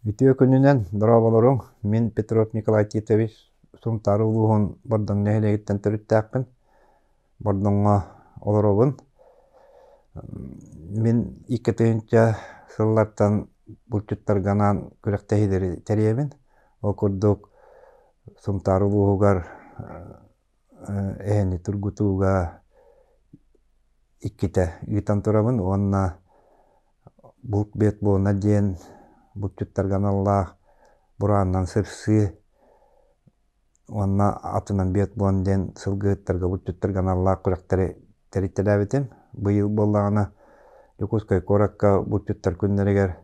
Үтүө күнүнэн, дорооболоруҥ! Мин Петров Николай Титович Сунтаар улууһун Бордоҥ нэһилиэгиттэн төрүттээхпин. Бордоҥҥо олоробун. Мин 2000 сыллартан булчуттарга анаан күрэхтэһиилэри тэрийэбин. Ол курдук Сунтаар улууһугар эһэни тургутууга иккитэ ыытан турабын уонна булт биатлона диэн булчуттарга аналлаах бураанынан сырсыы уонна атынан биатлон диэн сылгыһыттарга булчуттарга аналлаах күрэхтэри тэрийтэлээбитим. Быйыл буоллаҕына Дьокуускай куоракка булчуттар күннэригэр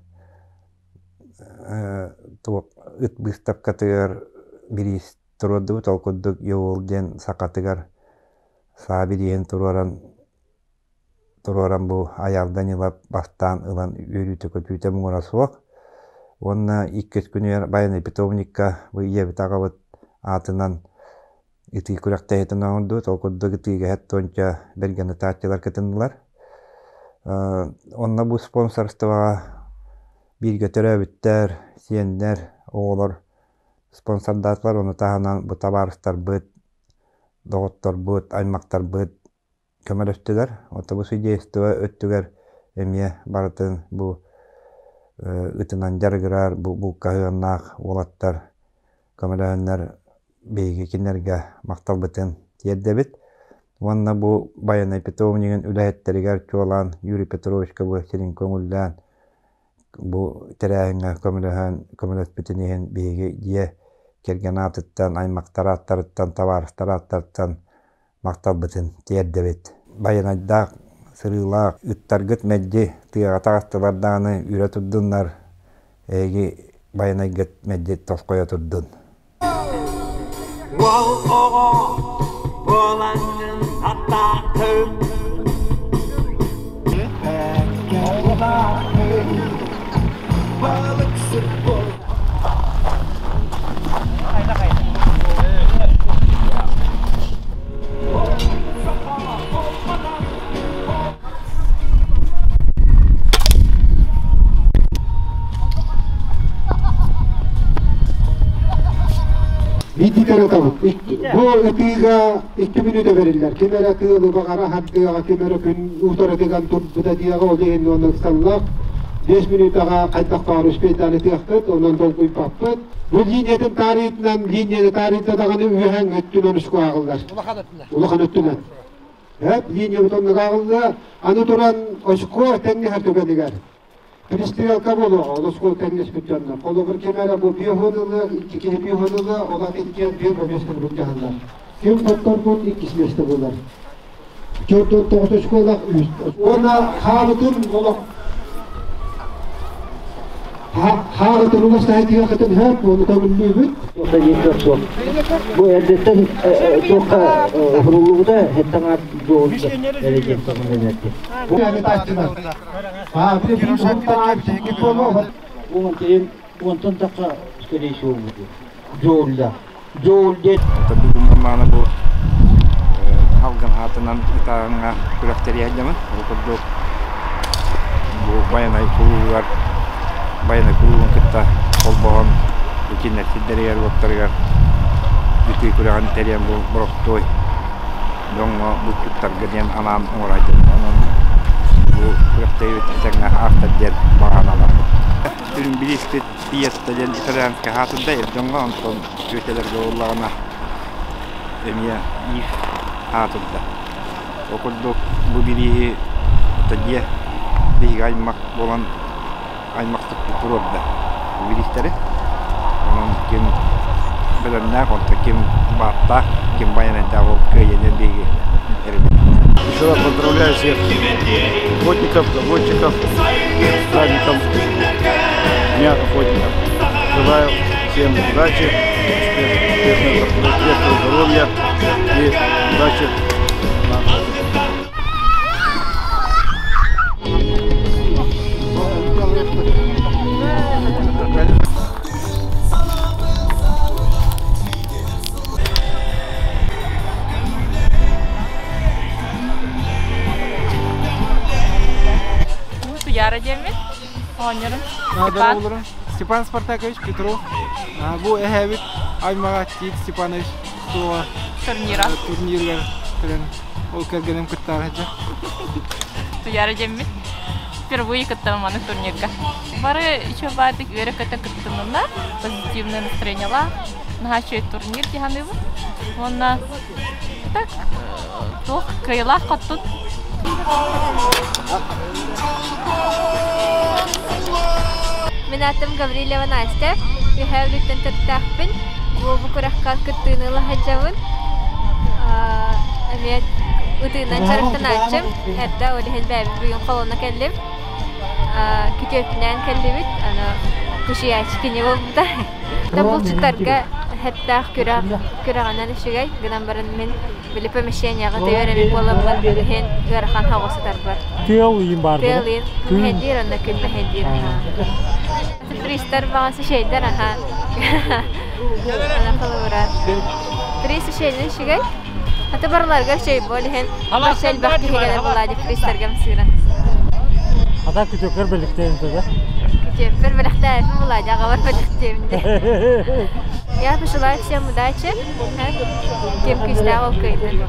туох ыт быыстапкатыгар бириис туруордубут. Ол курдук Йоул диэн сахатыгар саа бирииһин туруоран туруоран бу Айаал Данилов бастаан ылан үөрүүтэ-көтүүтэ муҥура суох. Уонна иккис күнүгэр Баян питомникка бу ийэбит аҕабыт аатынан ытыы күрэхтэһиитин оҥордубут. Ол курдук ытыыга һэт бэргэн ытааччылар кытыннылар. Онно бу спонсорствоҕа бииргэ төрөөбүттэр, сиэннэр, оҕолор спонсордаатылар, ону таһынан бу табаарыстарбыт, доҕотторбут, аймахтарбыт көмөлөстүлэр. Оттон бу судейство өттүгэр эмиэ барытын бу ытынан дьарыгырар, бу булкаһыаннаах уолаттар көмөлөһөннөр биһиги кинилэргэ махталбытын тиэрдэбит. Уонна бу байанай питомнигын үлэһиттэригэр чуолаан Юрий Петровичка бу сирин көҥүллээн Бу тэрээһиҥҥэ көмөлөһөн, көмөлөспүтүн иһин биһиги дьиэ кэргэн аатыттан, аймахтар ааттарыттан, табаарыстар ааттарыттан махталбытын тиэрдэбит. Байанайдаах, сырыылаах ыттаргыт мэлдьи тыаҕа таҕыстылар даҕаны үрэ турдуннар, эһиги байанайгыт мэлдьи тосхойо турдун. Уол оҕо буолаҥҥын аттааххын Биирдиитэ ытабыт. Бу ытыыга 2 мүнүүтэ бэриллэр. Ким эрэ тыалы баҕара хардыаҕа, ким эрэ күн утарытыган турбута диэҕэ, ол иһин уонна ыксаллаах. 5 мүнүүтэҕэ хайдах баар успейдаан ытыахпыт, онон долгуйбаппыт. Бу линиятын таарыйытынан, линияны таарыйда даҕаны үөһэҥ өттүнэн уску ааҕыллар. Улахан өттүнэн. Эп линиябыт оннук ааҕыллыа. Аны туран очко тэҥнэһэр түгэнигэр Перестрелка буолуоҕа, ол оскуола тэҥнэспит дьоннор. Холобур, ким эрэ бу биоһун ылыа, икки киһи биоһун ылыа, ол аты иккиэн биир миэстэни былдьаһаллар. Ким хотторбут иккис миэстэ буолар. Төрдөн тоҕус оскуолах үс. Уонна хаабытын олох хаабытын уластаһытыахытын хөп, ону көҥүллүүбүт. Суох. Бу эрдэттэн туохха уһуруллубута, хэттаҥаат дуолда эрэ диэн Уонтан тахха скорее всего будет. Джоулля. Джоуль диэн. Бүгүн мааны бу халган аатынан ытааҥҥа күрэхтэри сылдьамын. Ол курдук бу Байанай кулуугар Байанай кулуубун кытта холбоһон итиннэр сирдэригэр уоттарыгар бүтүү күрэҕин тэрийэн бу боростуой дьоҥҥо булчуттарга диэн анаан оҥорооччу. Онон бу күрэхтэһиибит этэҥҥэ аахтар диэн баҕаналарбыт. Сүрүн бирииспит Пиеста диэн итальянскай аатырда эр дьоҥҥо, онтон түөтэлэргэ буоллаҕына эмиэ Ив аатырда. Ол курдук бу бирииһи дьиэ биһиги аймах буолан аймахтык туруорда бириистэри. Онон ким бэлэмнээх, онтон ким бааттаах, ким байанайдаах ол кыайыа диэн биһиги эрэнэбит. Еще раз поздравляю всех охотников, заводчиков с праздником Дня охотников. Желаю всем удачи, успешного, крепкого здоровья и удачи на охоте. Туяра диэммин. Оонньорум. Степан. Степан Спартакович Петров. Бу эһээбит аймаҕа Тит Степанович туоҕа турнира. Турнирыгар кэлэн ол кэргэним кыттаары сылдьар. Туйаара дьэммит. Впервые кыттабым маны турнирга. Бары еще баардык үөрэ-көтө кыттыннылар, позитивное настроениелаах. Наһаа үчүгэй турнир дии саныыбын. Уонна так туох кыайыылаах хоттун. Мин аатым Гаврильева Настя. Үһээ Бүлүүттэн төрүттээхпин. Бу бу күрэххэ кыттыыны ыла сылдьабын. Эмиэ ытыынан дьарыктанааччым. Эрдэ ол иһин бэйэбин бүгүн холоно кэллим. Күтүөппүнээн кэллибит. Аны кушияччы кини буолбута. Булчуттарга хэптээх күрэх күрэҕинэн үчүгэй гынан баран мин били помещениеҕа төйөр эбит буоламмын иһин ыарахан хаҕа сытарбар. Тыал ыйын баар Тыал ыйын мэһэйдиир онно күн мэһэйдиир. Туристар баҕасы шейдер аха. Ана холобура. Турист шейден үчүгэй. Аты барыларга шей бол иһин бачча элбэх киһи кэлэр буолаа туристарга сыыран. Ата күтөкөр бэлэхтээн туга. Күтөкөр бэлэхтээбин буолаа аҕабар бэлэхтиэбин Я пожелаю всем удачи. Ким күүстээх ол кыайдын.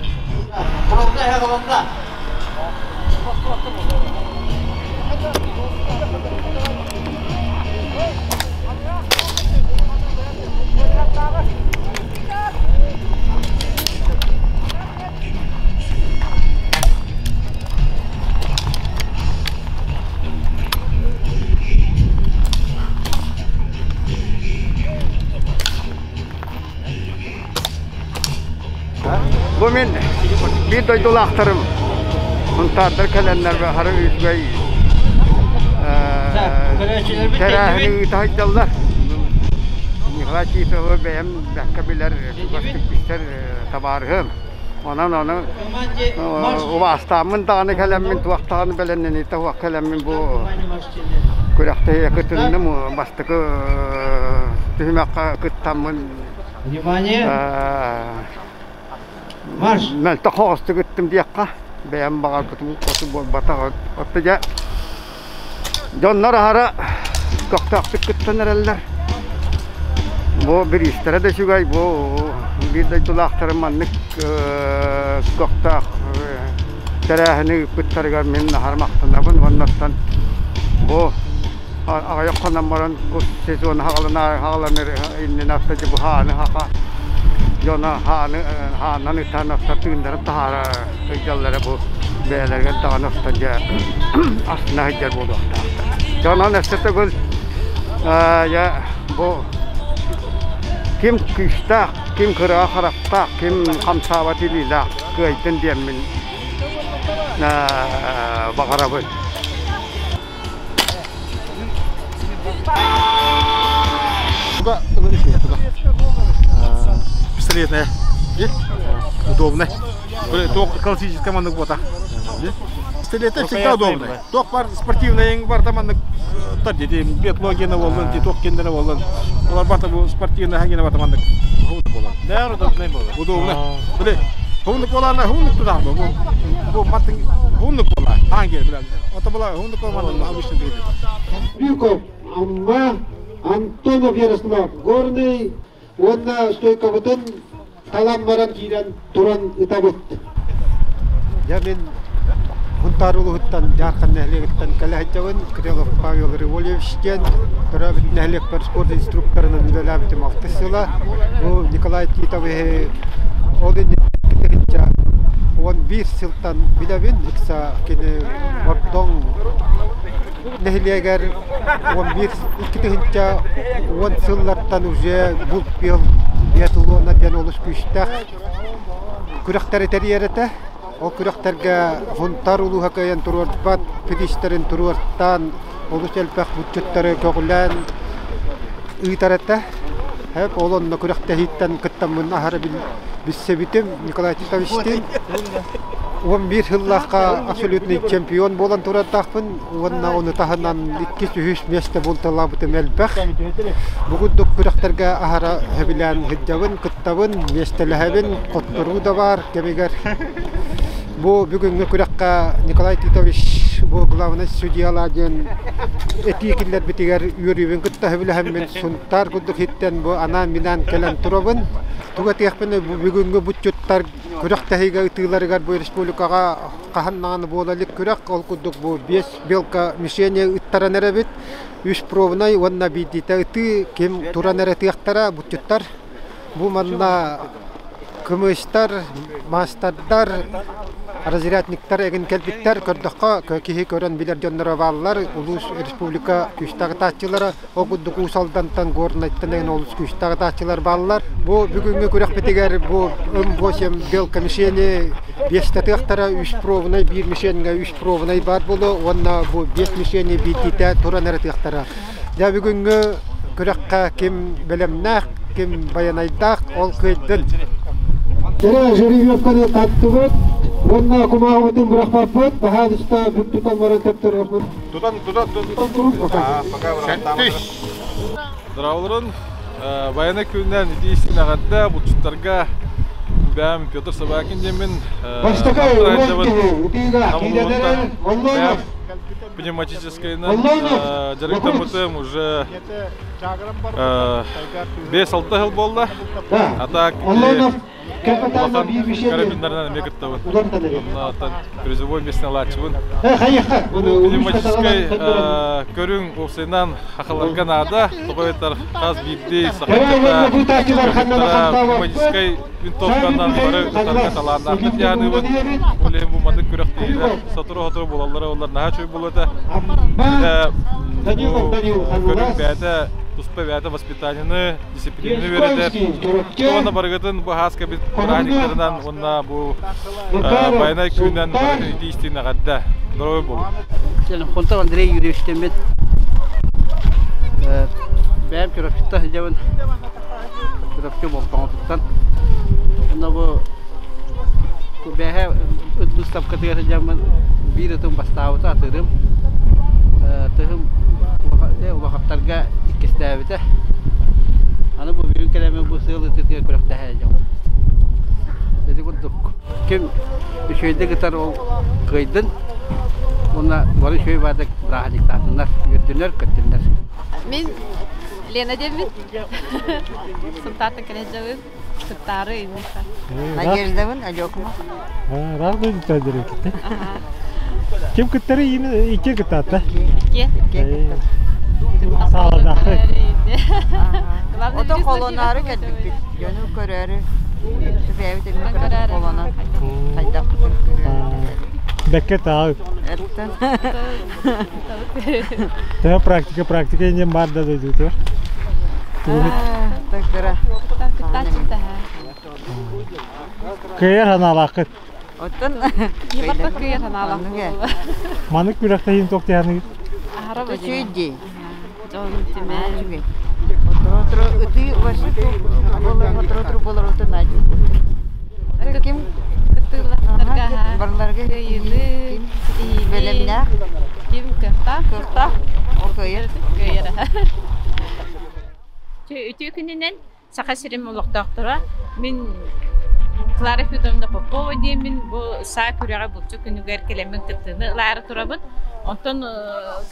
Бу мин биир дойдулаахтарым Сунтаардар кэлэннэр хары үчүгэй тэрээһини ыыта сылдьаллар. Николай Титовы бэйэм бэккэ билэр, чугастык билсэр табаарыһым. Онон ону убаастааммын даҕаны кэлэммин, туох даҕаны бэлэмнэниитэ суох кэлэммин бу күрэхтэһиигэ кытынным. Бастакы түһүмэххэ кыттаммын мөлтөх соҕустук ыттым диэххэ, бэйэм баҕарбытым хоту буолбатах. Оттон дьэ дьоннор аһара көхтөөхтүк кыттан эрэллэр. Бу бириистэрэ да үчүгэй, бу биир дойдулаахтарым маннык көхтөөх тэрээһини ыыппыттарыгар мин аһара махтанабын уонна оттон бу аҕыйах хонон баран кус сезона хаҕаланар иннинэ аттачы бу хааны хаха дьоно хааны хаанан ытан охсор тыыннарын таһаара сылдьаллара бу бэйэлэригэр даҕаны охсон дьэ астына сылдьар буолуохтаахтар. Дьонон өссө төгүл дьэ бу ким күүстээх, ким кыраҕа харахтаах, ким хамсаабат илиилээх кыайдын диэммин баҕарабын. Туга Пистолетная. Удобно. Туох классическая маннык буота. Пистолеты всегда удобно. Туох бар спортивный бар там маннык тар дети биатлогияны боллун, титок кендере боллун. Олар барта бу спортивный хангена барта маннык болар. Да, удобный болар. Удобно. Биле, хундук боларна хундук туда бу. Бу маттын хундук болар. Ханге биле. Ото була хундук болман обычный дейди. Крюков, Амма, Антонов Ярослав, Горный, уонна стойкабытын талан баран киирэн туран ытабыт. Я мен Хунтаар улууһуттан Дьаархан нэһилиэгиттэн кэлэ сылдьабын. Кириллов Павел Револьевич диэн төрөөбүт нэһилиэкпэр спорт инструкторынан үлэлээбитим алтыс сыла. Бу Николай Титовиһы ол инниттэн 11 сылтан билэбин. Ыкса кини Бордоҥ нэһилиэгэр 11 2010 сыллартан уже булт биатлона диэн олус күүстээх күрэхтэри тэрийэр этэ. Ол күрэхтэргэ Сунтаар улууһа кыайан туруорбат фидистэрин туруортаан олус элбэх булчуттары көҕүлээн ыытар этэ. Ол онно күрэхтэһииттэн кыттаммын аһара билсибитим Николай Титовичтыын. 11 сыллаахха абсолютный чемпион буолан турардаахпын уонна ону таһынан иккис-үһүс миэстэ булталаабытым элбэх. Бу курдук күрэхтэргэ аһара сөбүлээн сылдьабын, кыттабын, миэстэлэһэбин, хотторуу да баар кэмигэр. Бу бүгүҥҥү күрэххэ Николай Титович бу главный судьялаа диэн этии киллэрбитигэр үөрүүбүн кытта сөбүлэһэммин Сунтаар курдук иһиттэн бу анаан-минээн кэлэн турабын. Тугу этиэхпин бүгүҥҥү бутчуттар күрэхтэһиигэ ытыыларыгар бу республикаҕа хаһан даҕаны буола илик күрэх. Ол курдук бу биэс белка мишени ыттаран эрэбит. Үс пробнай уонна биирдиитэ ытыы ким туран эрэ ытыахтара бутчуттар. Бу манна кымыстар, маастардар, разрядниктар эгин кэлбиттэр. Көрдөххө, киһи көрөн билэр дьонноро бааллар. Улуус республика күүстээх ытааччылара, ол курдук Уус Алдантан, Горнайтан эгин олус күүстээх ытааччылар бааллар. Бу бүгүҥҥү күрэхпитигэр бу М8 белка мишени биэстэ тыахтара, үс пробунай, биир мишеньҥэ үс пробунай баар буолуо уонна бу биэс мишени биирдиитэ туран эрэ тыахтара. Дьэ бүгүҥҥү күрэххэ ким бэлэмнээх, ким байанайдаах, ол кыайдын. Кэрэ жеребьевканы таттыбыт уонна кумааҕыбытын бырахпаппыт, баһаалыста бүк тутан баран төптөрөппүт. Тутан, тутан, тутан. Здраволорун. Байанай күнүнэн ити истин эҕэрдэ булчуттарга бэм Петр Собакин диэммин. Бастакы уон киһи ытыыга киирэн эрэр Оллонов пневматическайынан дьарыктаммытым уже 5-6 жыл буолла. А так улахан карабиннарынан эмиэ кыттабын. Призовой местный алааччыбын. Пневматическай көрүҥ уопсайынан хахаларга наада. Тоҕо этэр хас биирдии сахаларга пневматическай винтовканан бары ытарга талааннаахтык дьаһаныыбын. Ол иһин бу маннык күрэхтэһиилэр сотору-сотору буолаллара олор наһаа үчүгэй буолуо этэ. Көрүҥ бэйэтэ туспа бэйэтэ воспитаниены, дисциплинаны үөрэтэр. Уонна барыгытын бу хаас кэбит бырааһынньыктарынан уонна бу байанай күнүнэн барытын итии-истиҥ эҕэрдэ. Здоровый буолун. Хонтов Андрей Юрьевич дэммит бэйэм Чурапчыта сылдьабын. Чурапчы Болтоҥотуттан. Онно бу бэһэ ыт быыстапкатыгар сылдьаммын биир ытым бастаабыта атыырым. Тыһым улахаттарга иккистээбитэ. Аны бу бүгүн кэлэммин бу сыал ытыытыгар күрэхтэһэ сылдьабын. Ити курдук ким үчүгэйдик ытар ол кыайдын уонна бары үчүгэй баардык бырааһынньыктаатыннар, үөрдүнэр, көттүннэр. Мин Лена диэммин. Сунтаартан кэлэ сылдьабын. Кыттаары инниха. Надеждабын, Алёкма. Ыраах дойдуттан кытта. Ким кыттары икки кыттаатта? Икки. Сааладаахы. Ото холонаары кэлбиппит. Дьону көрөөрү. Бэйэбит эмиэ көрөр холонон хайдахпытын көрөөрү. Бэккэ таал. Эттен. Төһө практика практика иннин бар да дойдутугар. Тагыра. Кыайар санаалааххыт. Оттон Кыайар кыайар санаалаах. Маннык күрэхтэһиин туох диһаныгыт? Аһара Үчүгэй. Дьон түмэн. Отро ытыы вообще отро болор отон Ким кыттыылаахтарга барларга кыайыыны, ситиһиини, бэлэмнээх ким кыахтаах, кыахтаах ол кыайар. Кыайар. Үтүө күнүнэн Саха сирин олохтоохторо мин Клара Федоровна Попова диэммин бу саа күрэҕэ булчу күнүгэр кэлэммин кыттыыны ылаары турабын. Онтон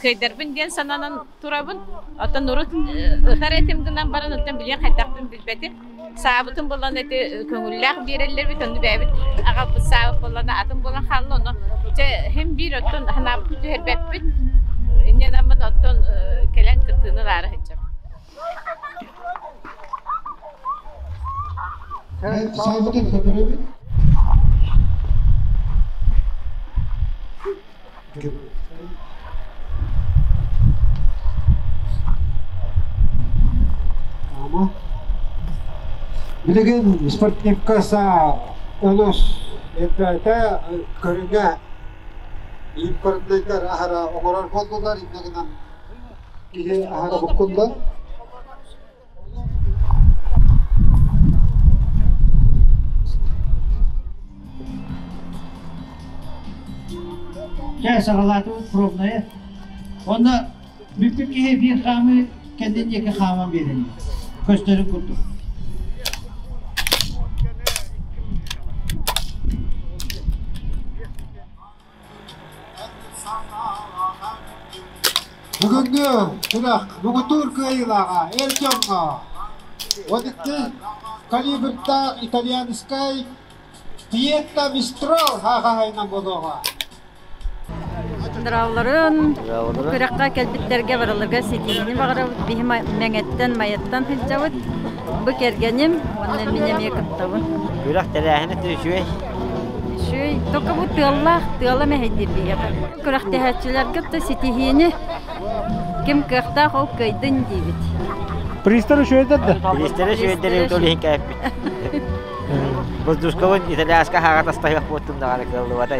кыайдарбын диэн сананан турабын. Оттон урут ытар этим гынан баран оттон билиэн хайдахпын билбэтим. Саабытын булан эти көҥүллээх биэрэллэрбит, онну бэйэбит аҕалбыт саабыт буоллана атын буолан хаалла, ону чэ һин биир оттон санаабытын түһэрбэппит. Инньэ гынан оттон кэлэн кыттыыны ылаары сылдьабын. Саабытын көтөрөбүт. Билигин спортивка саа олус элбээтэ көрүҥэ импортнайдар аһара оҥорор буоллулар инньэ гынан киһи аһара буккуллар. Чэ, саҕалаатыбыт пробная. Онно бүппүт киһи биир хаамыы кэннин диэки хааман биэрэллэр. Көстөрүн курдук. Бүгүҥҥү күрэх муҥутуур кыайыылааҕа эр дьоҥҥо 12 калибрдаах итальянскай Пьетта Мистрал хаахаһайынан буолуоҕа. Дорооболорун, күрэххэ кэлбиттэргэ барыларга ситиһиини баҕарабыт. Биһи Мэҥэттэн, Майаттан сылдьабыт. Бу кэргэним уонна мин эмиэ кыттабын. Күрэх тэрээһинэ үчүгэй. Үчүгэй. Только бу тыаллаах, тыала мэһэйдиир биһиэхэ. Күрэхтэһээччилэргэ да ситиһиини ким кыахтаах ол кыайдын диибит. Пристар үчүгэйдэр да? Пристар үчүгэйдэр ол иһин кээппит. Воздушкабын итальянска хаҕа тастаһыах буоттум даҕаны кыаллыбата.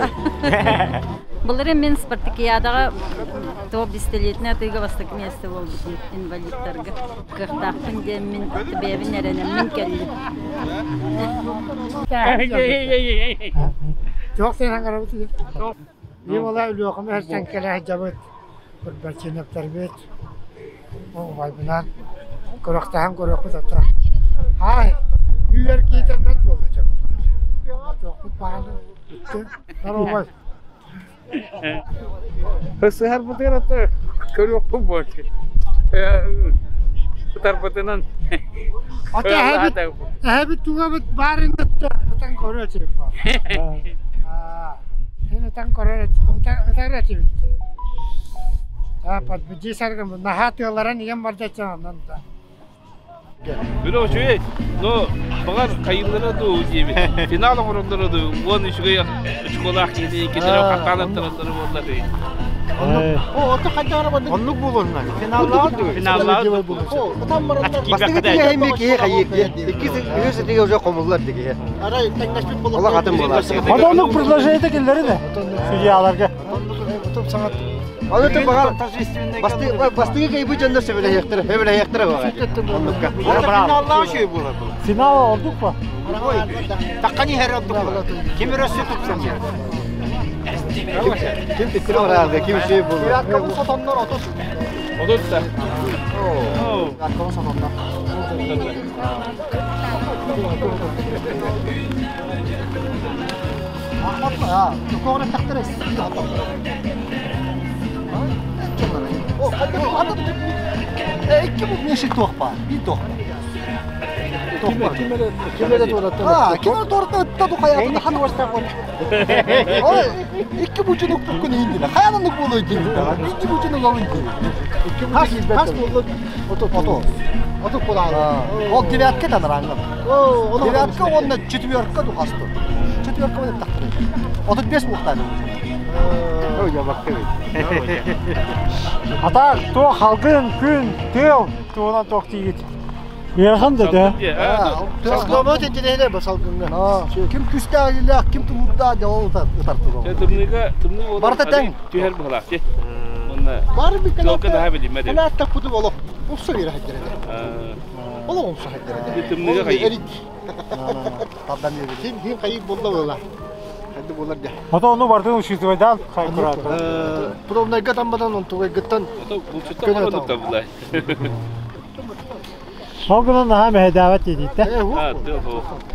Былырыын мин спартакиадаҕа топ пистолетинай атыыга бастакы миэстэ буолбутум инвалидтарга. Кыахтаахпын диэммин бэйэбин эрэнэммин кэллим. Туох сыһан гарабыт Биир ола Өлүөхүмэ сиртэн кэлэ сылдьабыт, Курбачиновтарбыт, убайбынан күрэхтэһэн көрүөхпүт ата. Аай, үөр киитэрбэт буолла дьэ Туохпут баҕаны бүттэ. Здоровай. Сыһарбытыгар ата көрүөхпүт буолчу. Ытарбытынан Ата эһэбит, эһэбит тугабыт баарын кытта ытан көрө этибит. Эн ытан көрөр ытар этибит. Подбуди саргын наһаа тыаларан ийэм бардаччан онон да. Били үчүгэй, но баҕар хайыыллара дуу диэбит. Финал оҥороллоро дуу, уон үчүгэй очколаах киһини иккилэрэ хаттаан аттараллара буолла дии. Оннук буолуонна. Финаллаах Бастакы тиһэһин киһи хайыыр Икки үһүс этигэ уже хомуллар дигиһэ. Олох атын буолар. Оннук предложение киллэри да судьяларга. Аны ты багар бастыгы кайбы дьоннор сөбүлэһиэхтэрэ, сөбүлэһиэхтэрэ багар. Оннукка. Финаллаах үчүгэй буолар бұл. Финал ордук па? Таққан иһэр ордук буолар. Ким өрөссө тупсан Ким титтире бараарды, ким үчүгэй буолар. Сотоннор отут. Отут да. Сотоннор. Икки бу мешик туох баар, биир туох баар. Ким эрэ туораттан. Ким эрэ туораттан ытта ду хайаатын хан уостаах бол. Ой, икки бучун укпуккун ииндиле. Хаянаннык буолуой диибит даҕа. Икки бучун угабын диибит. Хас хас буолла ото ото. Ото кулаалы. Ол девятка танараңгын. Девятка уонна четверка ду хасту. Четверка мен тахтыры. 35 буохтааны. Ата туох халгын күн тыал туһунан туох тиийгит? Ыарахан да да. Салгыммыт интириэһинэй бу салгыҥҥа. Ким күстээх ким тулуурдаах дьэ ол ытар Чэ тымныыга тымныы буолан Барыта тэҥ. түһэр быһалаах ти. Уонна Бары bir тыалка наһаа билиммэт эбит. Кэлээт таппытым олох умса биэрэ сылдьар этэ. Олох умса сылдьар этэ. Тымныыга хайыы. Ким ким хайыы буолла буолла. Хайды буолар дьэ. Ото ону бардын учитывайдаан хайкураатар. Пробнайга таммадан онтугайгыттан Ото булчуттан баран булай. Ол гынан наһаа мэһэйдээбэт диэтиттэ.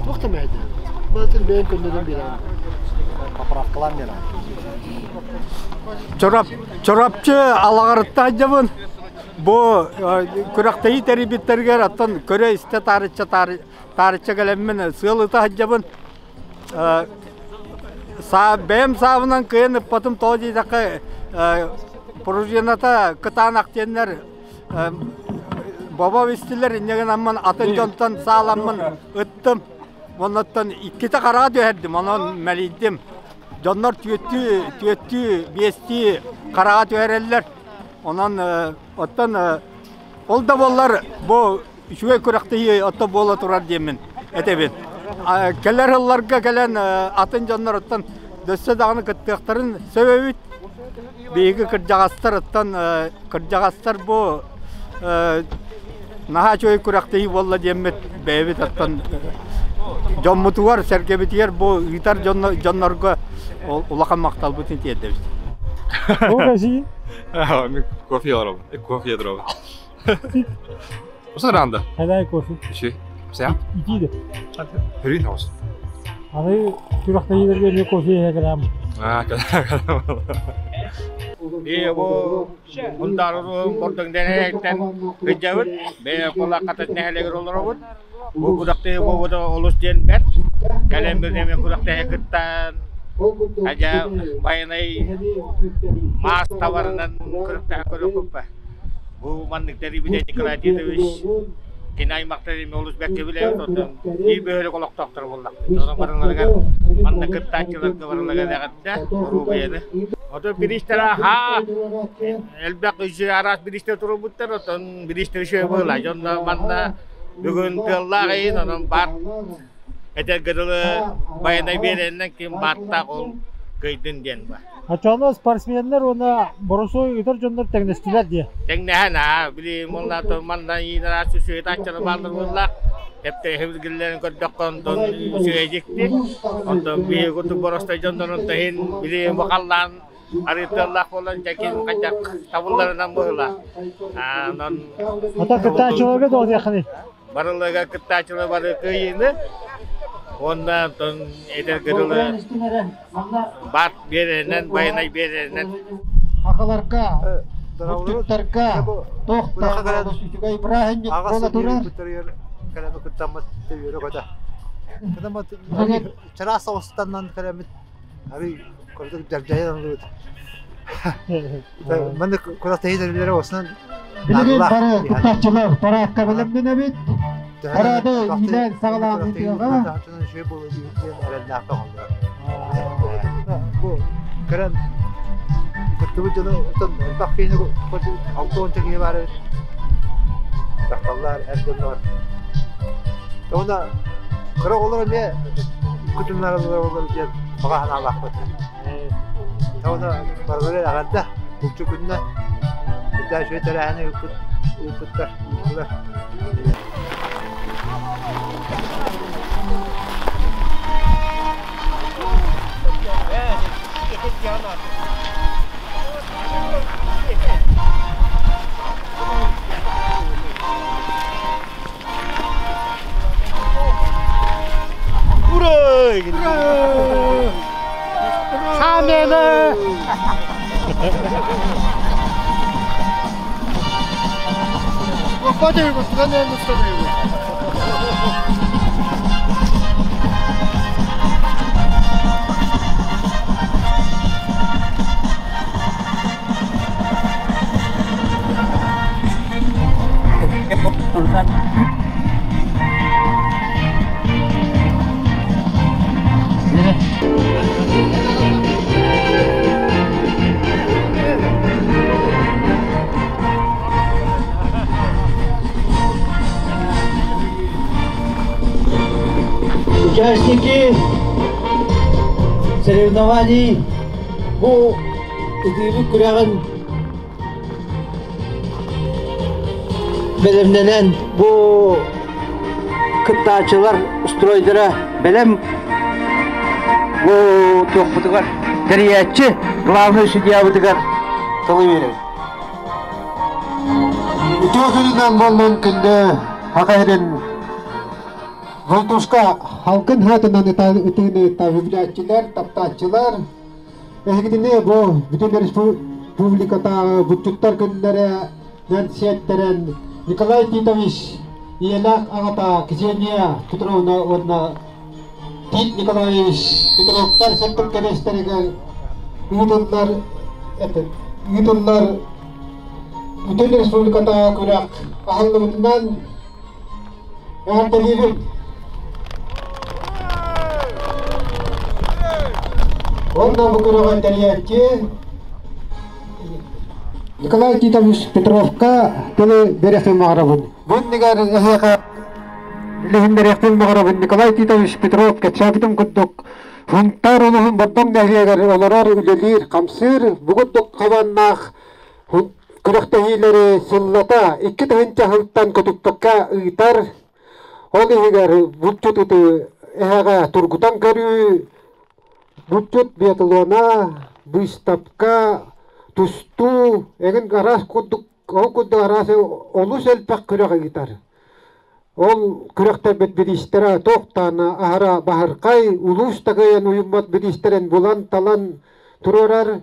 Туох да мэһэйдээбэт. Баатын бэйэм көннөрөн биэрэҕин. Поправкалаан биэрэҕин. Чорап, Чорапчы Алаҕарытта сылдьабын. Бу күрэхтэһии тэрийбиттэригэр оттон көрө-истэ таарычча таарычча кэлэммин сыал ыта сылдьабын. Бэйэм саабынан кыайан ыппатым тоҕо диэтэххэ пружината кытаанах диэннэр Бобо истилэр инньэ гынаммын атын дьонтон сааламмын ыттым. Оннуттан иккитэ хараҕа түһэрдим, онон мэлийдим. Дьоннор түөттүү, түөттүү, биэстии хараҕа түһэрэллэр. Онон оттон ол да буоллар бу үчүгэй күрэхтэһии отто буола турар диэммин этэбин. Кэлэр сылларга кэлэн атын дьоннор оттон дөссө даҕаны кыттыахтарын сөп эбит. Биһиги кырдьаҕастар оттон кырдьаҕастар бу наһаа үчүгэй күрэхтэһии буолла диэммит бэйэбит оттон дьоммутугар, сэргэбитигэр бу ыытар дьоннорго улахан махталбытын тиэрдэбит. Кофе оробун. Кофе дробун. Уса ранда. Хәләй кофе. Иши. Сәм? Итиде. Хүрүн хаус. Аны күрэхтэһиилэргэ эмиэ кофе иһэ кэлэм. Аа, кэлэм. Бии бу Хунтаар бордоҥ дэһээттэн сылдьабыт. Бэйэ кулаакката нэһилиэгэр олоробут. Бу күрэхтэһии буолбута олус диэн бэрт. Кэлэн эмиэ күрэхтэһэ кыттан, адьа байанай маас табарынан күрэхтэһэ көрүөхпүт. Бу маннык тэрийбитэ Николай Титович кини аймахтар эмиэ олус бэркэ билэбит, оттон биир бөһүөлэк олохтоохторо буоллахпыт. Онон барыларыгар манна кыттааччыларга барыларыгар эҕэрдэ, доруобуйаны. Отон бириистэрэ аһаа элбэх үчүгэй араас бириистэр турбуттар, оттон бириистэр үчүгэй буолла. Дьонно манна бүгүн тыаллаах иһин, онон баар этэргэ дылы байанай биэрэннэн ким бааттаах ол кыйдын диэн бар. Оччоҕуна спортсменнар уонна боросуой ыытар дьоннор тэҥнэстилэр диye. Тэҥнэһэн аа, били манна манна иинэр сүөтааччылар бааллар буоллаах. Тэптэһибилгиллэрин көрдөххө онтон үчүгэй дьикти. Онтон биһиги курдук боростой дьоннорун таһын били бакаллаан арыытыаллаах буолан дьэкин хайдах табылларынан быһыылаах. Онон Ата кыттааччыларга тоҕо диэххиний? Барыларыгар кыттааччылар бары кыайыыны уонна онтон эдэргэ дылы баат биэрэринэн, байанай биэрэринэн. Акаларга, булчуттарга туох да олус үчүгэй бырааһынньык буола турар. Кэлэми кыттаммыт үөрэ көтө. Чараас соҕустаннан кэлэммит арый курдук дьардьайан ыллыбыт. Маннык куратыһы дөрүлэрэ осунан Билигин бары кыттааччылар параадка бэлэмнэнэбит. Параады иилээн саҕалаан ыытыаҕа. Бу кэлэн кыттыбыт дьону оттон элбэх киһини 60 киһи баар эбит. Дьахталлар, эр дьоннор. Уонна кыра оҕолор эмиэ кытыннараллар диэн баҕа санаалаахпыт. Уонна барылары эҕэрдэ, булчу күннэ үрдээх үчүгэй тэрээһини ыыппыт ыыппыттар, ыыттылар. Ура! Хамена! Выходим, стране Участники соревнований бу ытыыбыт күрэҕин бэлэмнэнэн бу кыттааччылар стройдара бэлэм бу туохпутугар тэрийээччи главный судьябытыгар тылы биэрэбит. Үтүө күнүнэн буоллун күндү Саха сирин Волтушка халкын хаатынан ытыыны үбүлээччилэр, таптааччылар Эһигитини бу бүтүн республикатааҕы бутчуттар күннэрэ сиэттэрэн Николай Титович ийэлээх аҕата Ксения Петровна уонна Тит Николаевич Петровтар сырдык кэриэстэригэр ыытыллар ыытыллар бүтүн республикатааҕы күрэх аһыллыбытынан Эҕэрдэлиибин! Уонна бу күрэҕи тэрийээччи Николай Титович Петровка тылы биэриэхпин баҕарабын. Бу иннигэр эһиэхэ билиһиннэриэхпин баҕарабын Николай Титович Петров кэпсээбитим курдук Сунтаар улууһун Бордоҥ нэһилиэгэр олорор, үлэлиир, хамсыыр, бу курдук хабааннаах Күрэхтэһиилэри сыллата 2000 сылтан көтүппэккэ ыытар. Ол иһигэр булчут ыты эһэҕэ тургутан көрүү, булчут биатлона, быыстапка, тустуу эҥин араас курдук ол курдук араас олус элбэх күрэх ыытар. Ол күрэхтэрбит бириистэрэ туохтаана аһара баһырхай, улуус да кыайан уйуммат бириистэрин булан-талан туруорар.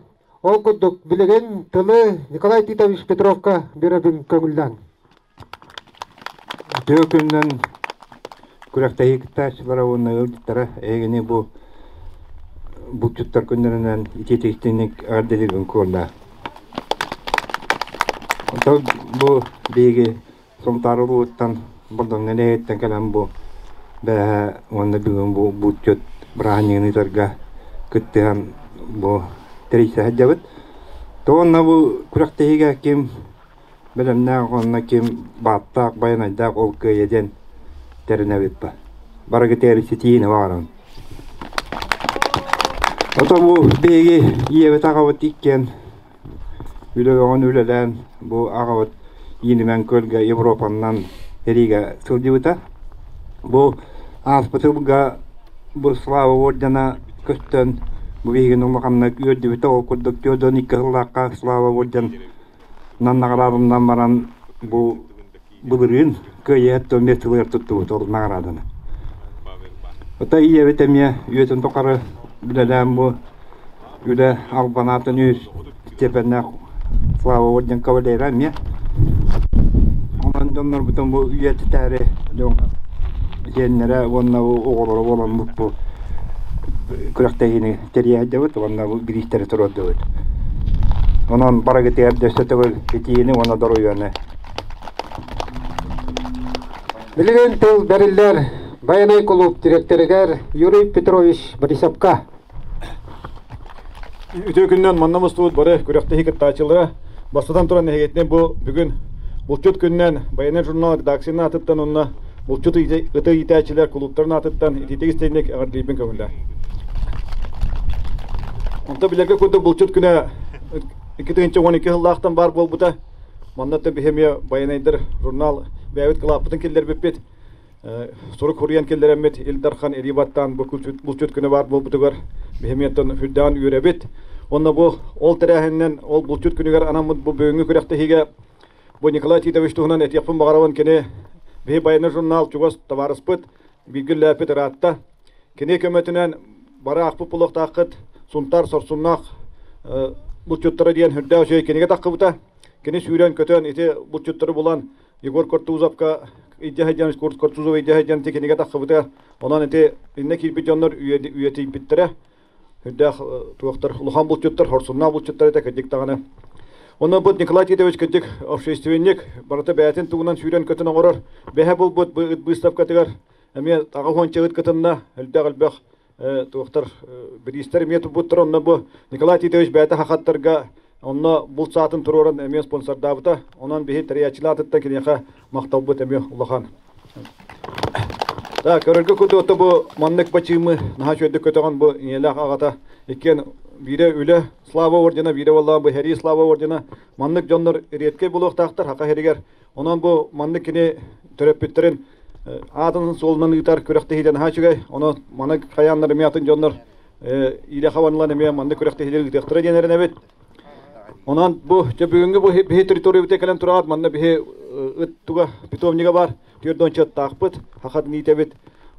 Ол курдук билигин тылы Николай Титович Петровка биэрэбин көҥүллээн. Үтүө күнүнэн күрэхтэһии кыттааччылара уонна ыалдьыттара эһигини бу булчуттар күннэринэн итиитик-истиҥник эҕэрдэлиирбин куоллаа. Онтон бу биһиги Сунтаар улууһуттан Бордоҥҥо нэһилиэгиттэн кэлэн бу бээһээ уонна бүгүн бу булчут бырааһынньыгын ыытарга кыттыһан бу тэрийсэ сылдьабыт. То уонна бу күрэхтэһиигэ ким бэлэмнээх уонна ким бааттаах, байанайдаах ол кыайа диэн тэринэбит ба. Барыгытыгар ситиини баҕарабын. Ото бу биһиги ийэбит аҕабыт иккиэн Үлэ үлэлээн бу аҕабыт Иинимэн көлгө Европаннан сэриигэ сылдьыбыта. Бу ааспыт сылга бу Слава ордена көстөн бу биһигини улаханнык үөрдүбүтэ. Ол курдук 42 сыллаахха Слава орден наҕараадаланан баран бу былырыын кыайыһыт миэстэлэр туттубут ол наҕарааданы. Отой ийэбит эмиэ үйэтин тухары үлэлээн бу үлэ албанаатын үс степеннээх Слава орден кавалера эмиэ. Онон дьоннорбутун бу үйэтитээри дьон сиэннэрэ уонна оҕолоро буоламмыт бу күрэхтэһиини тэрийэ сылдьабыт уонна бу бириистэри туруордубут. Онон барыгытыгар өссө төгүл итиини уонна доруйуону. Билигин тыл бэриллэр Байанай кулууп дириэктэригэр Юрий Петрович Борисовка. Үтүө күннэн манна мустубут бары күрэхтэһии кыттааччылара бастатан туран нэһилиэтинэн бу бүгүн булчут күннэн Байанай журнал редакциятын аатыттан уонна булчут ыты иитээччилэр кулууптарын аатыттан итиитик истиҥник эҕэрдэлиирбин көҥүллээ. Онто билэргэ курдук булчут күнэ 2012 сыллаахтан баар буолбута. Манна да биһи эмиэ Байанайдар журнал бэйэбит кылааппытын киллэрбиппит. Сурук суруйан киллэрэммит Ил Дархан илии баттаан бу булчут күнэ баар буолбутугар биһи эмиэ үрдээн үөрэбит. Онно бу ол тэрээһининэн ол булчут күнүгэр анаммыт бу бүгүҥҥү күрэхтэһиигэ бу Николай Титович туһунан этиэхпин баҕарабын кини биһи Байанай журнал чугас табаарыспыт бииргэ үлэлээппит ыраатта. Кини көмөтүнэн бары аахпыт буолуохтааххыт Сунтаар сорсуннаах булчуттара диэн үрдээх үчүгэй кинигэ таххыбыта. Кини сүүрэн-көтөн ити булчуттары булан Егор Кортузовка илдьэ сылдьан Кортузов илдьэ сылдьан ити кинигэ таххыбыта. Онон ити иннэ киирбит дьоннор үйэтийбиттэрэ. Үрдээх туохтар улахан булчуттар, хорсуннаах булчуттар этэ кырдьык даҕаны. Онон бу Николай Титович кырдьык общественник, барыта бэйэтин тугунан сүүрэн-көтөн оҥорор бэһэ булбут ыт быыстапкатыгар эмиэ аҕа уонча ыт кытынна, элбэх-элбэх туохтар бириистэр эмиэ турбуттар. Онно бу Николай Титович бэйэтэ хахаттарга онно булт саатын туруоран эмиэ спонсордаабыта. Онон биһи тэрийээччилэр аатыттан киниэхэ махталбыт эмиэ улахан. Так, көрөргө курдук бу маннык бачыымы наһаа үчүгэйдик көтөҕөн бу ийэлээх аҕата иккиэн биирэ үлэ Слава ордена, биирэ буоллаҕа бу Хэрии Слава ордена. Маннык дьоннор редкэй буолуохтаахтар хака иһигэр. Онон бу маннык кини төрөппүттэрин аатын суолунан ыытар күрэхтэһиитэ наһаа үчүгэй. Онон маны хайааннар эмиэ атын дьоннор иилэ хабанылан эмиэ маннык күрэхтэһиилэри ыытыахтара диэн эрэнэбит. Онон бу дьэ бүгүҥҥү бу биһи территориябытыгар кэлэн тураҕыт манна биһи ыт туга питомнига бар 40 ыттаахпыт хахат ниитэбит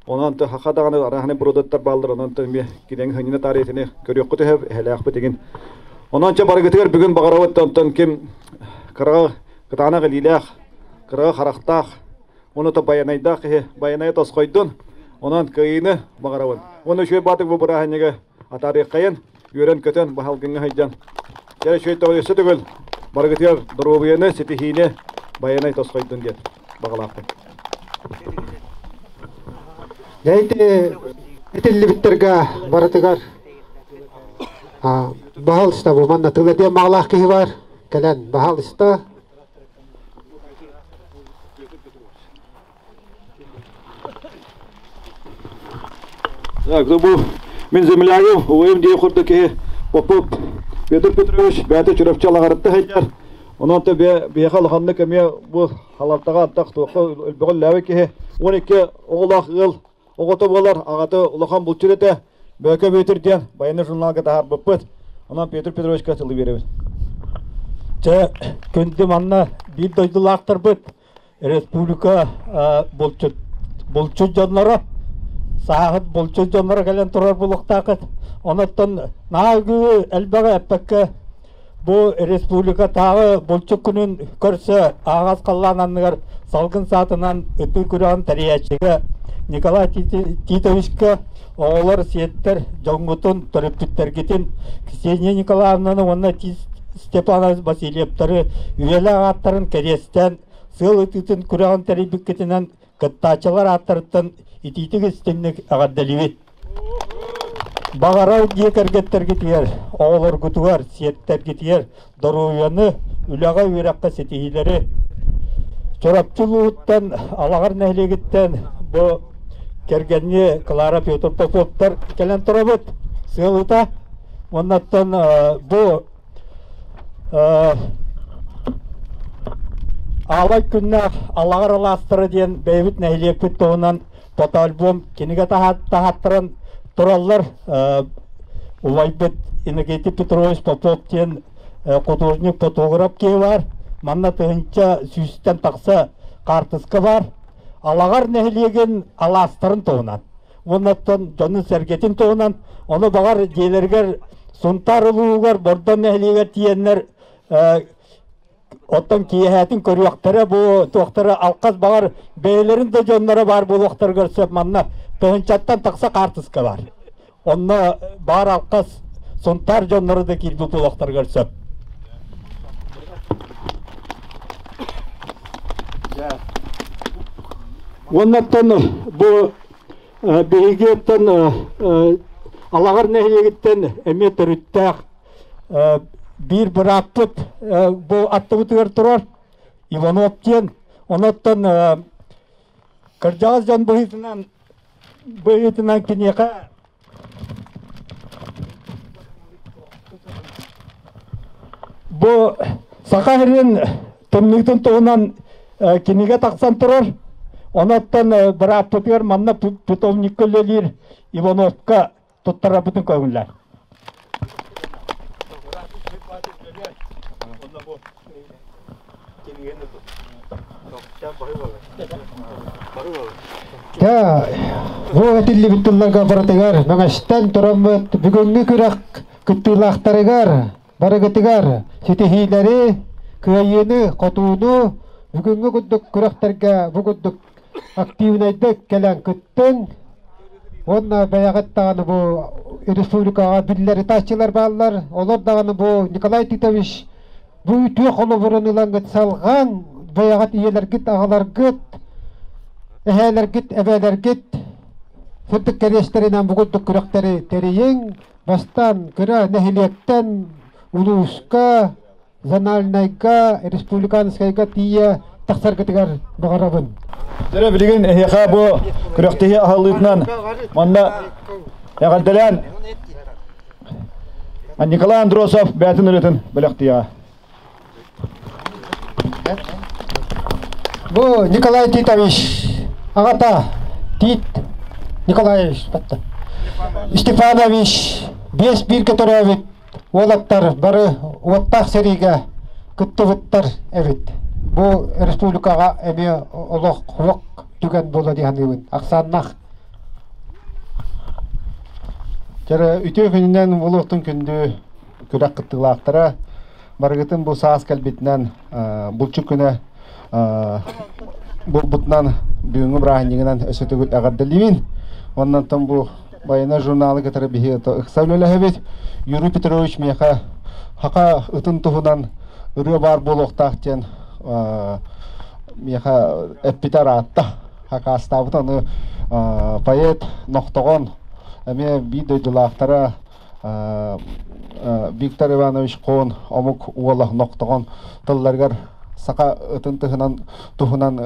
онон хаха даҕаны араһаны бродоттар бааллар онон эмиэ кидэҥ хынньына таарыйатыны көрүөххүт үһү эһэлээхпит игин онон чэ барыгытыгар бүгүн баҕарабыт онтон ким кыраҕа кытаанах илиилээх кыраҕа харахтаах ону то байанайдаах киһи байанайа тосхойдун онон кыайыыны баҕарабын уонна үчүгэй баатык бу бырааһынньыгы атаарыаххайын үөрэн-көтөн баһалгыҥҥа сылдьан кэрэ үчүгэй тоҕо өссө төгүл барыгытыгар доруобуйаны, ситиһиини байанай тосхойдун диэн баҕалаахпын. Дьэ ити этиллибиттэргэ барытыгар баһалыста бу манна тыл этиэн баҕалаах киһи бар кэлэн баһалыста Так, бу мин землягым, убайым диэн курдук киһи Попов Петр Петрович бэйэтэ Чурапчы Алаҕарытта сылдьар. Онон то биһиэхэ улаханнык эмиэ бу халалтаҕа антах туохха өлбөҕө үллээбит киһи. 12 оҕолоох ыал оҕото буолар, аҕата улахан булчут этэ. Бөөкө Бүөтүр диэн военный журналга таһаарбыппыт. Онон Петр Петровичка тылы биэрэбин. Чэ, күндү манна биир дойдулаахтарбыт республика булчут булчут дьонноро сааһыт булчут дьонноро кэлэн турар булуохтааххыт. Онон наһаа үгүһү элбэҕи эппэккэ. Бу республикатааҕы булчут күнүн көрсө аһаҕас халлаан анныгар салгын саатынан ытыы күрэҕин тэрийээччигэ Николай Титовичка оҕолор, сиэттэр дьоҥҥутун, төрөппүттэргитин Ксения Николаевнаны уонна Степанович Васильевтары үйэлээх ааттарын кэриэстээн сыал ытыытын күрэҕин тэрийбиккитинэн кыттааччылар ааттарыттан итиитик истиҥник эҕэрдэлиибит. Баҕарар дьиэ кэргэттэргитигэр, оҕолоргутугар, сиэттэргитигэр доруобуйаны, үлэҕэ, үөрэххэ ситиһиилэри Чурапчы улууһуттан, Алаҕар нэһилиэгиттэн бу кэргэнни Клара Петр Поповтар кэлэн турабыт. Сыалыта. Оннаттан бу Аалай күннээх Алаҕар алаастара диэн бэйэбит нэһилиэкпит туһунан фотоальбом кинигэ таһааттаран тураллар. Убайбыт Иннокентий Петрович Попов диэн художник, фотограф киһи бар. Манна тыһыынча сүүстэн тахса хаартыска бар. Алаҕар нэһилиэгин алаастарын туһунан. Уоннаттан дьонун-сэргэтин туһунан. Ону баҕар дьиэлэригэр Сунтаар улууһугар Бордон нэһилиэгэр тиийэннэр оттон киэһээтин көрүөхтэрэ бу туохтара алхас баҕар бэйэлэрин да дьонноро баар буолуохтарыгар сөп манна тыһыынчаттан тахса хаартыска бар. Онно баар алхас Сунтаар дьонноро да киирбит буолуохтарыгар сөп. Уоннаттан бу биһиги оттон Алаҕар нэһилиэгиттэн эмиэ төрүттээх биир бырааппыт бу аттыбытыгар турар Иванов диэн. Онуттан кырдьаҕас дьон быһыытынан быһыытынан киниэхэ бу Саха сирин тымныытын туһунан кинигэ тахсан турар. Онуттан бырааппытыгар манна питомникка үлэлиир Ивановка туттарарбытын көҥүллэр. Та бу этиллибит тылларга барытыгар мөҥөстөн тураммыт бүгүҥҥү күрэх кыттыылаахтарыгар барыгытыгар ситиһиилэри, кыайыыны, хотууну бүгүҥҥү курдук күрэхтэргэ бу курдук активнайдык кэлэн кыттыҥ. Уонна бэйэҕит даҕаны бу республикаҕа биллэр ытааччылар бааллар. Олор даҕаны бу Николай Титович бу үтүө холобурун ылаҥҥыт салҕаан бэйэҕит ийэлэргит, аҕаларгыт, эһээлэргит, эбээлэргит сырдык кэриэстэринэн бу курдук күрэхтэри тэрийиҥ. Бастаан кыра нэһилиэктэн улууска зональнайга, республиканскайга тиийэ тахсаргытыгар баҕарабын. Дьэ билигин эһиэхэ бу күрэхтэһии аһыллыытынан манна эҕэрдэлээн Николай Андросов бэйэтин ырыатын бэлэхтиэҕэ. Бу Николай Титович аҕата Тит Николаевич Степанович биэс бииргэ төрөөбүт Уолаттар бары уоттаах сэриигэ кыттыбыттар эбит. Бу республикаҕа эмиэ олох хуох түгэн буола дии саныыбын. Ахсааннах. Дьэ, үтүө күнүнэн буолуохтун күндү күрэх кыттыылаахтара. Барыгытын бу саас кэлбитинэн булчут күнэ булбутунан бүгүҥҥү бырааһынньыгынан өссө төгүл эҕэрдэлиибин. Оннантан бу Байана журналы кытары биһи ыкса үлэлэһэбит. Юрий Петрович миэхэ хака ытын туһунан ырыа баар буолуохтаах диэн миэхэ эппитэ ыраатта. Хакаастаабыт аны поэт Нохтоҕон эмиэ биир дойдулаахтара Виктор Иванович Коон омук уола Нохтоҕон тылларыгар саха ытын тыһынан туһунан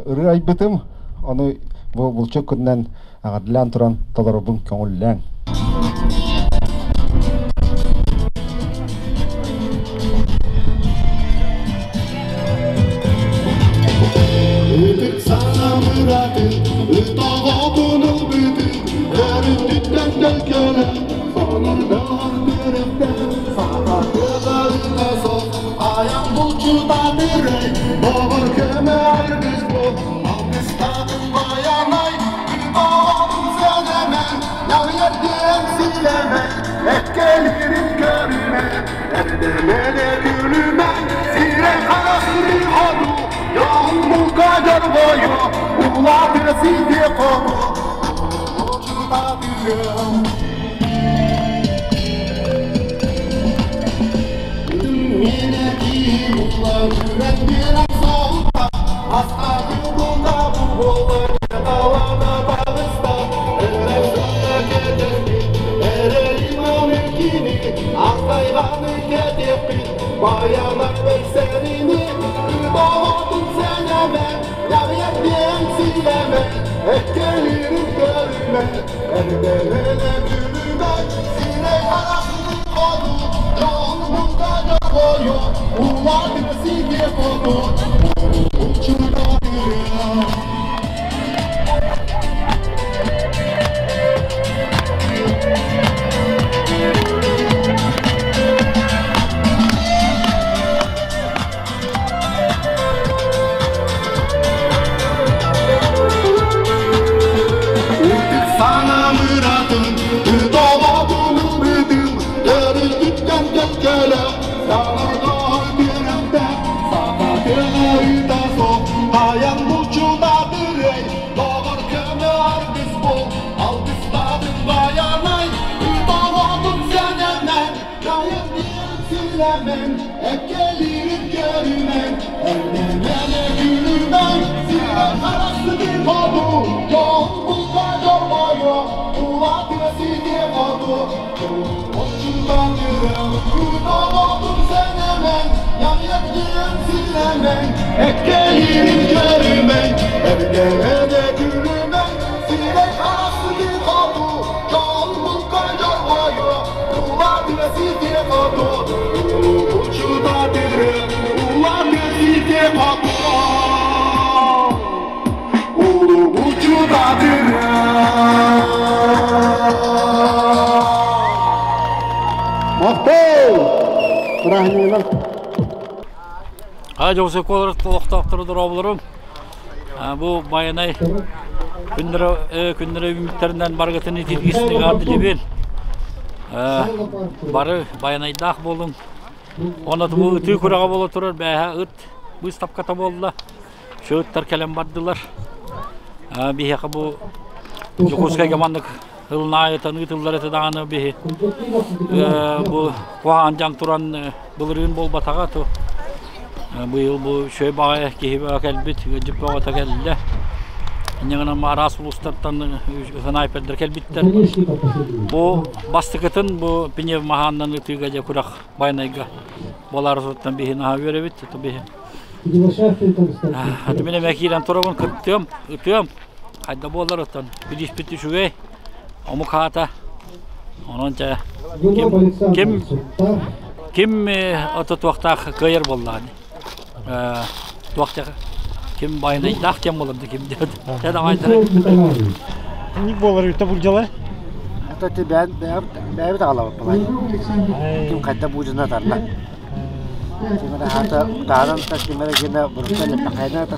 ырыа айбытым. Ону бу булчук күнүнэн Эҕэрдэлээн туран толорорбун көҥүллээҥ. Ытык санамыратын, ытоҕотун ылбытын, өрүттүттэн төлкөлөн, сонордоон түрүттэн, саха тыаларына сох, айан булчутатырай, доҕор көмө аргыс бол, Алгыстаатын байанай, ытоҕотун сэнэмэн, ньаҕыйар диэн силэмэн, эккэлирин көрүмэн, Эрдэмэне күлүмэн, сирэй харахты ходу, Яғын дорбойу, улатыр сиде ходу, Жоксо колор толоктоктор дороблорум. Бу баянай күннөрө күннөрө үмүттеринен баргытын итилгисини гарды дебен. Бары баянайдах болун. Оны бу ытыы курага боло турар бәһә ыт выставката болла. Шөттер келен бардылар. Бихе бу Жокускай гамандык ылнаайтан ытыллар эте дааны бихи. Бу куаан жаң туран былырыын болбатага ту. Быйыл бу шөй баға киһи кэлбит, ыдьып бағата кэллэ. Инньэ араас улуустартан снайпердер кэлбиттер. Бу бастыкытын бу пинев маханнан ытыга дьэ курах байнайга болар суттан биһи наһаа үөрэбит, биһи. Аты мен эмэ киирэн турабын кыттыам, ытыам. Хайда буолар оттон билиспит үчүгэй, омук хаата. Онон чэ ким ким ким ото туохтаах кыайар буоллаҕа туохтаах ким байнайдаах кем болар ким диэт. Те давайдары. Ник болар үтә булдьалар? Это ти бәбит ағалап балай. Ким қайда бужына тарла. Кимere хата тааран та кимere гена бурта леппа кайна та.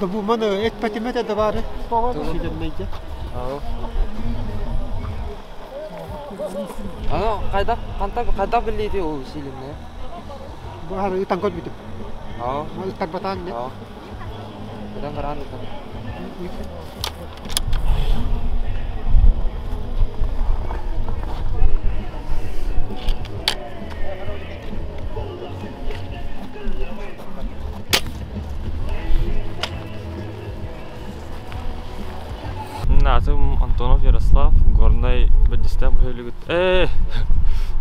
Да бу маны эт патимете да бары. Сиденнейде. Аны кайда канта кайда биледи ол силимне? Бары ытан кот битип. Аа. Ыттар батан не? Аа. Кайдан баран ытан. Атым Антонов Ярослав, Горнай бәдістә бөлігіт.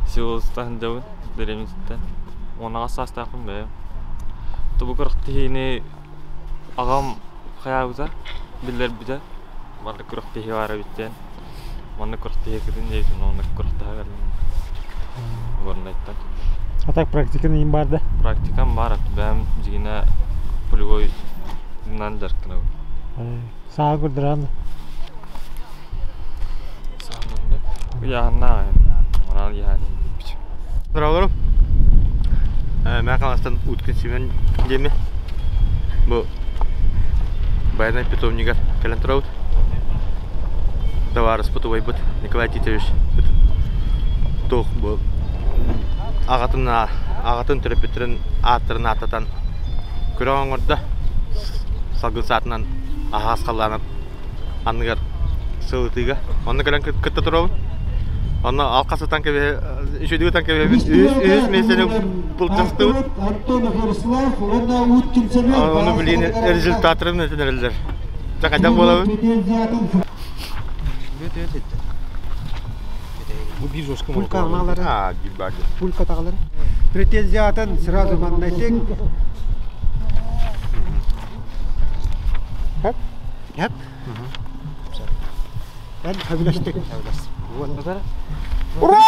Силостан дәуін, дәремізден. Онаға састақын бә. Тубу кырықтихini ағам қаябыта, білдер біте. Маны кырықтихи бара биттен. Маны кырықтихи кідін дейтін, оны кырықтыға кәлім. Горнайттан. А так практиканы им барды? Практикам бар, бәм жигіне пулевой нан жаркына. Саа көрдіран. Яһанна, онан яһан. Здравствуйте. Мен Канастан Уткин Семен деме. Бу Байнай питомнигар кэлэн турабыт. Табаарыспыт убайбыт Николай Титович туох бу аҕатын аҕатын төрөппүттэрин ааттарын ааттатан күрэх оҥордо. Салгын саатынан аһаҕас халлаанын анныгар сылытыыга. Онно кэлэн кытта турабын. Онно алхас ытан кэбиһэ үчүгэйдик ытан кэбиһэбин. Үһүс үһүс миэстэни былдьастыбыт. Ону билигин результаттарын этэн эрэллэр. Дьэ хайдах буолабын? Пулька аҕалары. Пулька таҕалары. Претензиятын сразу маннайтыҥ. Хеп. Хеп. Эн хөбүлэстик. Ура!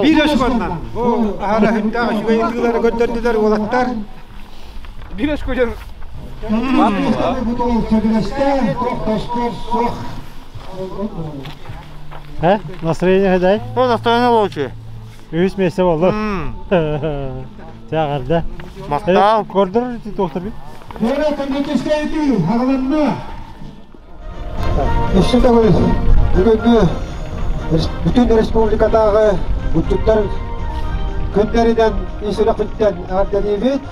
Биир өскөннөн. Бу аһара хүндээх үчүгэй ытыылары көрдөрдүлэр уолаттар. Биир өскөдөн Э? Настроение дай? Ну, настроение лучше. Үс месте болду. Чаҕарда. Махтал. Көрдөрөр доктор бит. Өссө төгүл бүгүҥҥү бүтүн республикатааҕы булчуттар күннэринэн ис сүрэхпиттэн эҕэрдэлиибит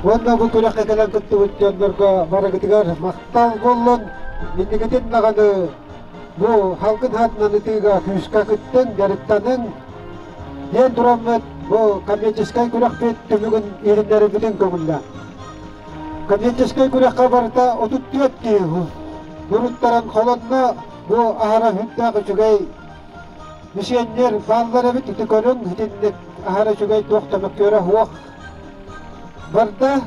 уонна бу күрэххэ кэлэн кыттыбыт дьоннорго барыгытыгар махтал буоллун. Инникитин даҕаны бу халгын хаатынан ытыыга күүскэ кыттыҥ, дьарыктаныҥ диэн тураммыт бу коммерческай күрэхпит түмүгүн иһитиннэрэрбитин көҥүллээн. Коммерческай күрэххэ барыта 34 киһи буруттаран холонно. Бу аһара сүрдээх үчүгэй мишеннэр бааллар эбит. Ити көрүҥ итинник аһара үчүгэй туох да мөккүөрэ суох барда.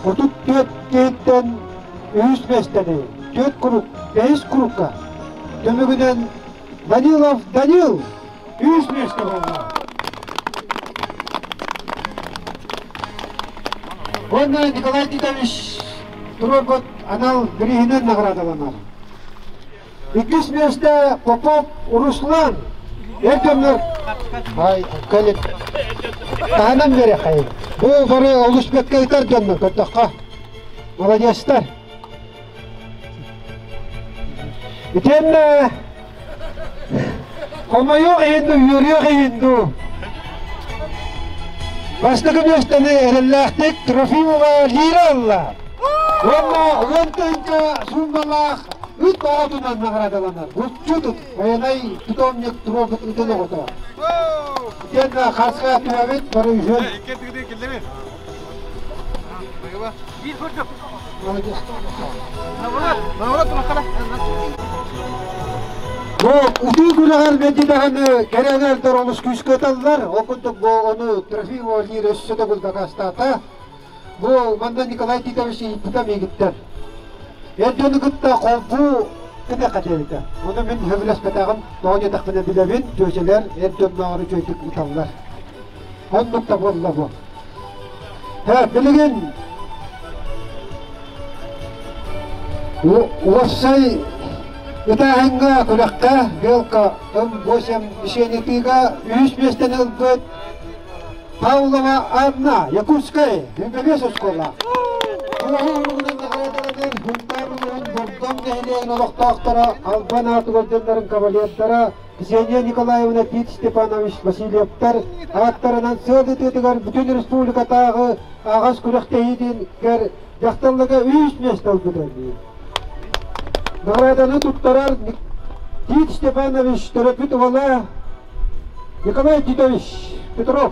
34 киһиттэн үһүс миэстэни, түөрт курук, бэһис курукка түмүгүнэн Данилов Данил үһүс миэстэ буолла. Уонна Николай Титович туруорбут анал бирииһинэн наҕараадаланар. Иккис миэстэ Попов Руслан. Эр дьоннор Ай, кэлин. Таһынан биэрэххайын. Бу бары олус бэккэ ытар дьоннор көрдөххө. Молодецтар. Итиэннэ хомойуох иһин дуу, үөрүөх иһин дуу бастакы миэстэни эрэллээхтик Трофимова Лира ылла. Уонна 10 тыһыынча сууммалаах ыт оҕотунан наҕараадаланар. Булчут ыт, байанай питомник туруорбут ытын оҕото. Итиэннэ хаска түһэбит, бары үһүөн. Бу утуу күрэҕэр мэдидэҕини кэрэ олус күүскэ ыталлар. Ол курдук бу ону Трофимова Лира өссө төгүл дакаастаата. Бу манна Николай Титович ииппитэ миигиттэн. Эр дьону кытта холбуу кытыахха диэбитэ. Ону мин сөбүлэспэтэҕим, тоҕо диэтэхпинэ билэбин, чүөчэлэр эр дьоннооҕор үчүгэйдик ыталлар. Оннук да буолла бу. Билигин уопсай ытааһыҥҥа күрэххэ Белка М8 мишенитыыга үһүс миэстэни ылбыт Павлова Анна, Якутская, Бүбэбиэс оскуола. Туоһу уругунан наҕараадаланар Сунтаар улууһун Бордоҥ нэһилиэгин олохтоохторо Албан аат уордьаннарын кавалердара Ксения Николаевна Тит Степанович Васильевтар ааттарынан сыал ытыытыгар бүтүн республикатааҕы аҕас күрэхтэһиитигэр дьахталларга үс миэстэ ылбыта. Наҕарааданы туттарар Тит Степанович төрөппүт уола Николай Титович Петров.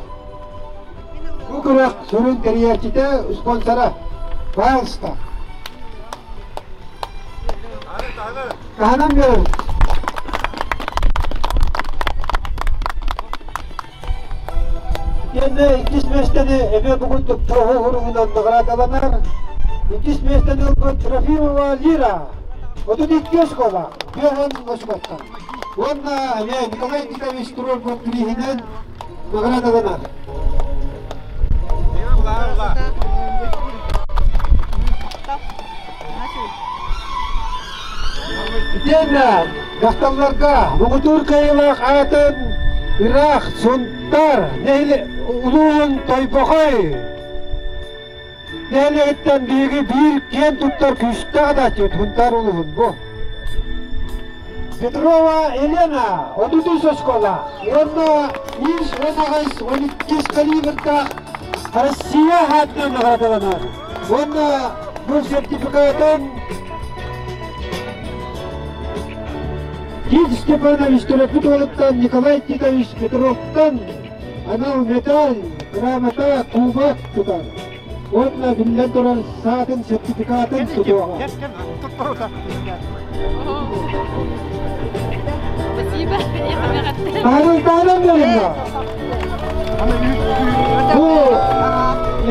Бу күрэх сүрүн тэрийээччитэ, спонсора Павловска. Таһынан биэрэбит. Итиэннэ иккис миэстэни эмиэ бу курдук туоһу уруһунан наҕараадаланар. Иккис миэстэни ылбыт Трофимова Лира, 32 оскуола, Бүөһэн оскуолаттан. Уонна эмиэ Николай Николаевич туруорбут бирииһинэн наҕараадаланар. Итиэннэ дьахталларга муҥутуур кыайыылаах аатын ыраах Сунтаар улууһун Тойбохой. Нэһилиэгиттэн биһиги биир киэн туттар күүстээх ытааччыбыт Хунтаар улууһун бу. Петрова Елена, 33 оскуола уонна үс уон аҕыс он иккис калибрдаах Россия аатынан наҕараадаланар уонна бу сертификатын Тит Степанович төрөппүт уолуттан Николай Титович Петровтан анал медаль, грамота, кубок тутар. Уонна биллэн турар саатын сертификатын тутуоҕа. Спасибо. Таһырылтаанан беринна. Бу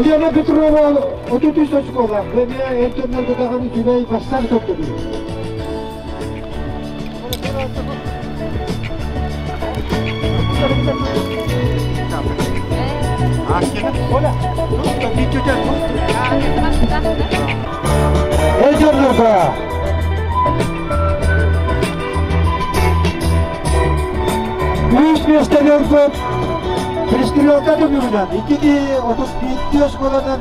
Елена Петрова 33 оскуола. Бэмэ эркеннерге даҕаны үчүгэй бастар көрдөрүү. Эр дьоннорго үс миэстэни ылбыт пристрелка түмүгүнэн икки отут биирдии оскуоланан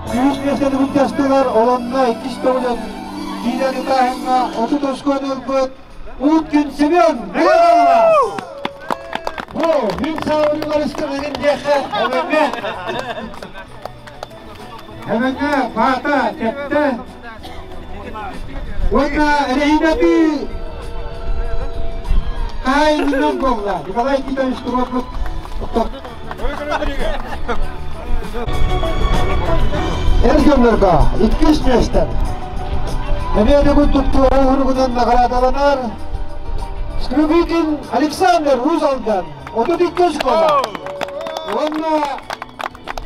үс миэстэни былдьастылар, олонно иккис төгүлүн киирэн ытааһыҥҥа 30 оскуону ылбыт Уткин Семен Михайлович! Бу мин саабырыыларыскын эҥин диэххэ эбэҥҥэ эбэҥҥэ баата тэптэ уонна эрэһиинэти хаһаайынынан буолла Николай Титович туруорбут Эр дьоннорго иккис миэстэ. Эмиэ бүгүн туттуура уһуругунан наҕараадаланар Скрыбыкин Александр Уус-Алдан 32 школа. Уонна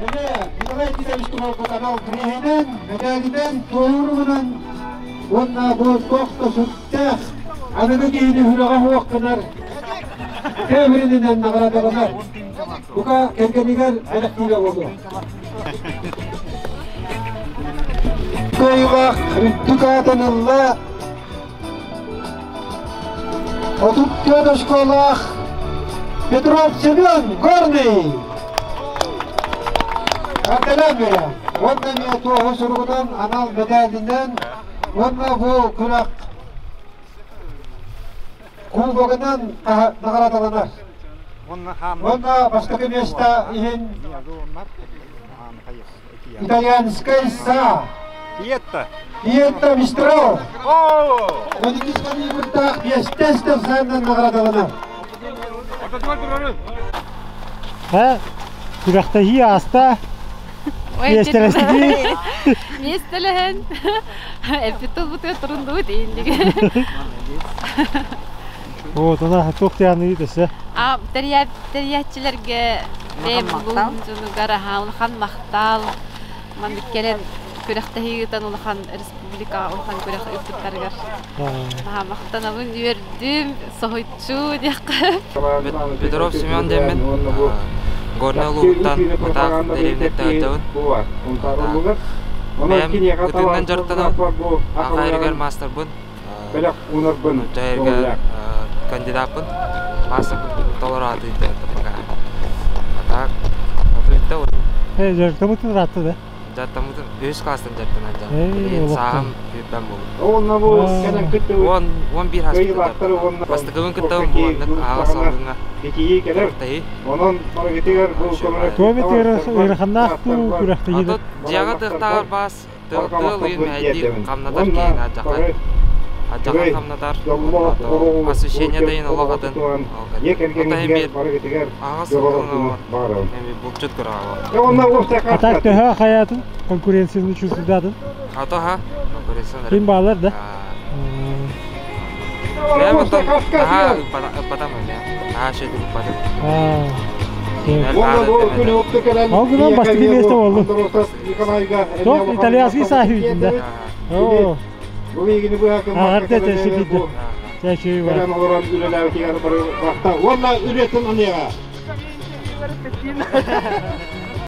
эмиэ Николай Титович туруорбут анал бирииһинэн, мэдээлинэн, туоһуругунан уонна бу туох да сүрдээх аныгы киһини сүрэҕэ суох гынар Кэбирининэн наҕараадаланар. Бука кэргэнигэр бэлэхтиирэ буолуо. Кыайыылаах үрдүк аатын ылла 34 оскуолаах Петров Семен Горный. Артелемия уонна эмиэ туоһу суругунан анал мэдээлинэн уонна бу күрэх Кубогынан наҕараадаланар. Уонна бастакы миэстэ иһин итальянскай саа Пиетта. Пиетта Мистрал. 12 калибрдаах биэстэ саанан наҕараадаланар. Ха, күрэхтэһии ааста. Миэстэлэстигит. Миэстэлэһэн эппит тылбытыгар турундубут иинниги. Вот, она туох тианыйыт өссө. А тэрийээччилэргэ бэйэм улуун дьонугар аһаа улахан махтал. Маннык кэлэн күрэхтэһии ыытан улахан республикаҕа улахан күрэх ыыппыттарыгар наһаа махтанабын, үөрдүм, соһуччу диэххэ. Петров Семен диэммин Горнай улууһуттан Мытаах дэриэбинэттэн ыалдьабын. Бэйэм ытыынан дьарыктанабын. Аҕа эригэр маастарбын. Нуучча кандидаппын. Маастарбын толору аатыйда пока. А так, атыйда. Э, дьарыктаммытын ыраатта да? Дьарыктаммытым үһүс класстан дьарыктанан дьарыктанан. Сааһым сүүрбэм буолбут. 11 хаспыта Бастакыбын кыттабын буоланнык аһаҕас салгыҥҥа күрэхтэһии. Туом ыараханнаах дуу күрэхтэһии да? Дьиэҕэ тыахтааҕар баас тыал ыйын мэһэйдиир хамнатар киһини алдьархай. Алдьархай хамнатар освещение да иһин олох атын. Отаһын биир аһаҕас салгыҥҥа олор булчут күрэҕэ А так төһө хайаатын конкуренцияны чувствуйдаатын? А то ха конкуренция Ким баалар да? Бэйэм оттон наһаа ыппатам эмиэ. Наһаа үчүгэйдик ыппатым. Ол гынан бастакы миэстэ буоллун. Топ итальянский сааһы да. Оо. Ааҕарда тэсибит. Чэчүй бар. Уонна үлэтин аныаҕа.